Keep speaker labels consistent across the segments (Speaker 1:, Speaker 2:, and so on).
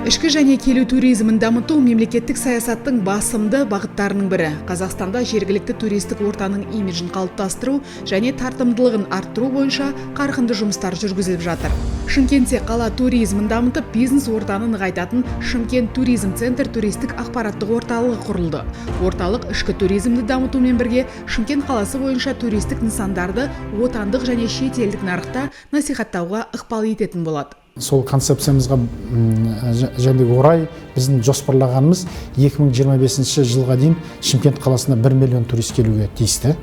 Speaker 1: Ішкі және келу туризмін дамыту – мемлекеттік саясаттың басымды бағыттарының бірі. Қазақстанда жергілікті туристік ортаның имиджін қалыптастыру және тартымдылығын арттыру бойынша қарқынды жұмыстар жүргізіліп жатыр. Шымкентте қала туризмін дамытып, бизнес ортаны нығайтатын «Шымкент туризм центр» туристік ақпараттық орталығы құрылды. Орталық ішкі туризмді дамытумен бірге Шымкент қаласы бойынша туристік нысандарды отандық және шетелдік нарықта насихаттауға ықпал ететін болады.
Speaker 2: Сол концепциямызға және орай біздің жоспарлағанымыз: 2025 жылға дейін Шымкент қаласына 1 миллион турист келуге тиісті.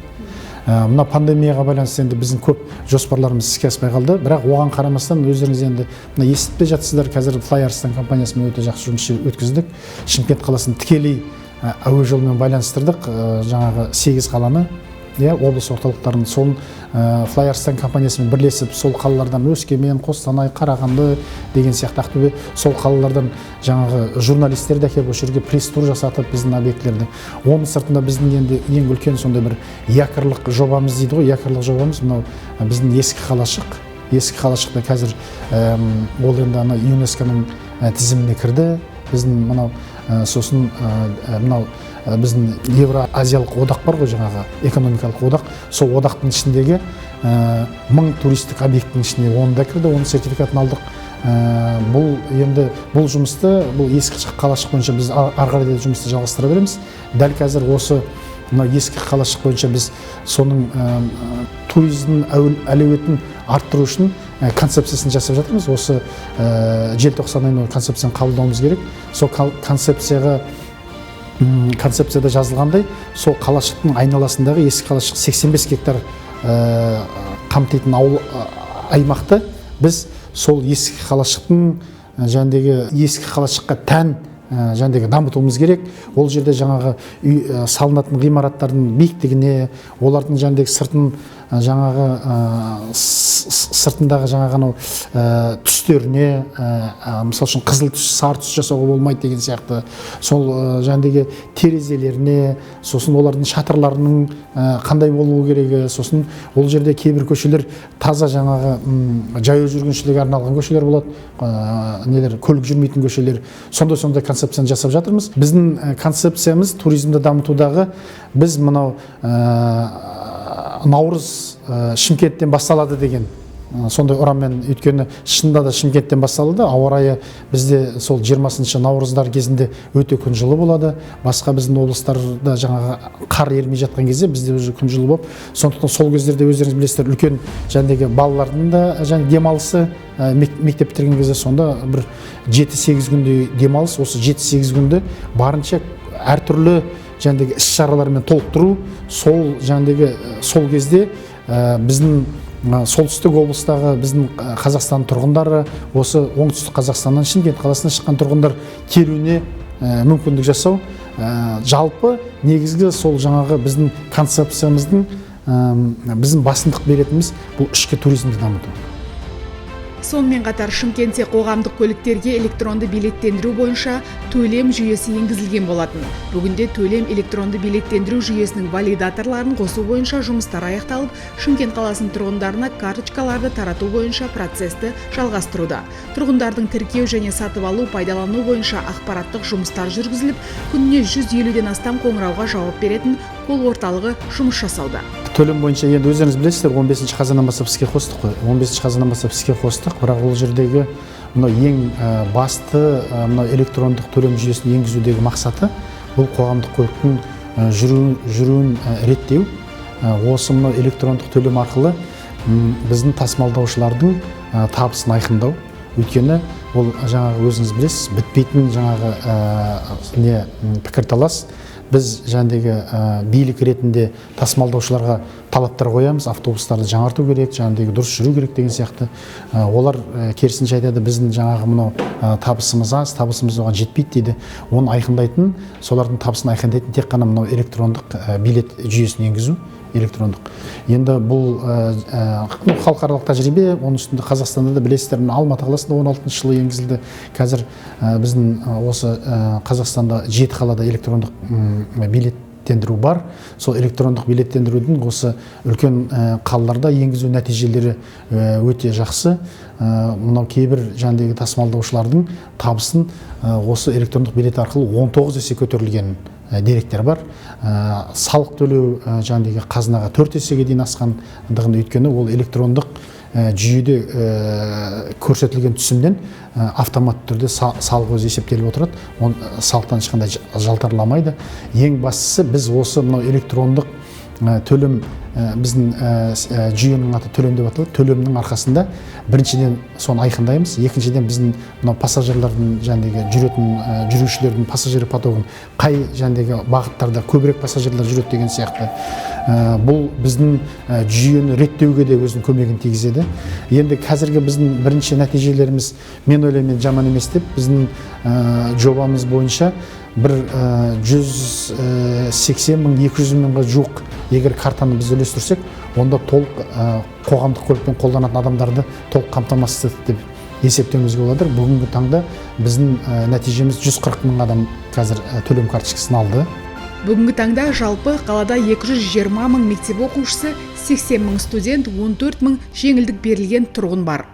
Speaker 2: Мына пандемияға байланысты енді біздің көп жоспарларымыз іске аспай қалды, бірақ оған қарамастан, өздеріңіз енді мына естіп те жатсыздар, қазір Флай Арыстан компаниясымен өте жақсы жұмыс өткіздік. Шымкент қаласын тікелей әуе жолымен байланыстырдық, жаңағы сегіз қаланы, иә, облыс орталықтарын. Сол Флай Арыстан компаниясымен бірлесіп, сол қалалардан, Өскемен, Қостанай, Қарағанды деген сияқты, Ақтөбе, сол қалалардан жаңағы журналистерді әкеліп, осы жерге пресс-тур жасатып біздің объектілерді. Оның сыртында біздің енді ең үлкен сондай бір якорьлық жобамыз дейді ғой, якорьлық жобамыз мынау біздің ескі қалашық. Ескі қалашықта қазір ол енді ана ЮНЕСКО-ның тізіміне кірді біздің мынау. Сосын мынау біздің Евроазиялық одақ бар ғой, жаңағы экономикалық одақ, сол одақтың ішіндегі 1000 туристік объекттің ішіне оны да кірді, оның сертификатын алдық. Бұл енді бұл жұмысты, бұл ескі қалашық бойынша біз ары қарай да жұмысты жалғастыра береміз. Дәл қазір осы мынау ескі қалашық бойынша біз соның туризмнің әлеуетін арттыру үшін концепциясын жасап жатырмыз. Осы желтоқсан айында концепцияны қабылдауымыз керек. Сол концепцияда жазылғандай, сол қалашықтың айналасындағы, ескі қалашық 85 гектар қамтитын ауыл, аймақты біз сол ескі қалашықтың жәндегі ескі қалашыққа тән жәндегі дамытуымыз керек. Ол жерде жаңағы үй, салынатын ғимараттардың биіктігіне, олардың жәндегі сыртын, жаңағы сыртындағы жаңағы анау түстеріне, мысалы үшін, қызыл түс, сары түс жасауға болмайды деген сияқты, сол жәндегі терезелеріне, сосын олардың шатырларының қандай болуы керегі, сосын ол жерде кейбір көшелер таза жаңағы жаяу жүргіншілерге арналған көшелер болады, нелер, көлік жүрмейтін көшелер, сондай сондай концепцияны жасап жатырмыз. Біздің концепциямыз туризмді дамытудағы біз мынау «Наурыз Шымкенттен басталады» деген сондай ұранмен, өйткені шынында да Шымкенттен басталады. Ауа райы бізде сол 20 наурыздар кезінде өте күн жылы болады. Басқа біздің облыстарда жаңағы қар ерімей жатқан кезде бізде уже күн жылы болып, сондықтан сол кездерде, өздеріңіз білесіздер, үлкен жәндегі балалардың да және демалысы, мектеп бітірген кезде, сонда бір 7-8 күндей демалыс. Осы 7-8 күнді барынша әртүрлі жәндегі іс шаралармен толықтыру. Сол жәндегі сол кезде біздің солтүстік облыстағы біздің Қазақстан тұрғындары, осы Оңтүстік Қазақстаннан, Шымкент қаласынан шыққан тұрғындар келуіне мүмкіндік жасау. Жалпы негізгі сол жаңағы біздің концепциямыздың біздің басымдық беретініміз бұл ішкі туризмді дамыту.
Speaker 1: Сонымен қатар Шымкентте қоғамдық көліктерге электронды билеттендіру бойынша төлем жүйесі енгізілген болатын. Бүгінде төлем электронды билеттендіру жүйесінің валидаторларын қосу бойынша жұмыстар аяқталып, Шымкент қаласының тұрғындарына карточкаларды тарату бойынша процесті жалғастыруда. Тұрғындардың тіркеу және сатып алу, пайдалану бойынша ақпараттық жұмыстар жүргізіліп, күніне 150-ден астам қоңырауға жауап беретін колл орталығы жұмыс жасауда.
Speaker 2: Төлем бойынша енді өздеріңіз білесіздер, 15 қазаннан бастап іске қостық қой, 15 қазаннан бастап іске қостық. Бірақ ол жердегі мынау ең басты мынау электрондық төлем жүйесін енгізудегі мақсаты бұл қоғамдық көліктің жүруін реттеу. Осы мынау электрондық төлем арқылы біздің тасымалдаушылардың табысын айқындау, өйткені ол жаңағы, өзіңіз білесіз, бітпейтін жаңағы не пікірталас. Біз жаңағыдегі билік ретінде тасымалдаушыларға талаптар қоямыз: автобустарды жаңарту керек, жаңағыдегі дұрыс жүру керек деген сияқты. Олар керісінше айтады: «Біздің жаңағы мынау табысымыз аз, табысымыз оған жетпейді», – дейді. Оны айқындайтын, солардың табысын айқындайтын тек қана мынау электрондық билет жүйесін енгізу. Электрондық енді бұл ну, халықаралық тәжірибе. Оның үстінде Қазақстанда да, білесіздер, мына Алматы қаласында 16 жылы енгізілді. Қазір біздің осы Қазақстанда жеті қалада электрондық билет билеттендіру бар. Сол электрондық билеттендірудің осы үлкен қалаларда енгізу нәтижелері өте жақсы. Мынау кейбір жаңағыдегі тасымалдаушылардың табысын осы электрондық билет арқылы 19 есе көтерілген деректер бар. Салық төлеу жаңағыдегі қазынаға 4 есеге дейін асқандығын, өйткені ол электрондық жүйеде көрсетілген түсімден автоматты түрде салық өзі есептеліп отырады. Он салықтан ешқандай жалтарламайды. Ең бастысы, біз осы мынау электрондық төлем, біздің жүйенің аты «Төлем» деп аталады. Төлемнің арқасында, біріншіден, соны айқындаймыз, екіншіден, біздің мынау пассажирлардың, жаңағыдегі жүретін жүрушілердің, пассажир потогын, қай жаңағыдегі бағыттарда көбірек пассажирлар жүреді деген сияқты. Бұл біздің жүйені реттеуге де өзінің көмегін тигізеді. Енді қазіргі біздің бірінші нәтижелеріміз, мен ойлаймын, жаман емес деп. Біздің жобамыз бойынша бір 180 мың, 200 мыңға жуық егер картаны біз үлестірсек, онда толық қоғамдық көлікпен қолданатын адамдарды толық қамтамасыз еттік деп есептеуімізге болады. Бүгінгі таңда біздің нәтижеміз: 140 мың адам қазір төлем карточкасын алды.
Speaker 1: Бүгінгі таңда жалпы қалада 220 мың мектеп оқушысы, 80 мың студент, 14 мың жеңілдік берілген тұрғын бар.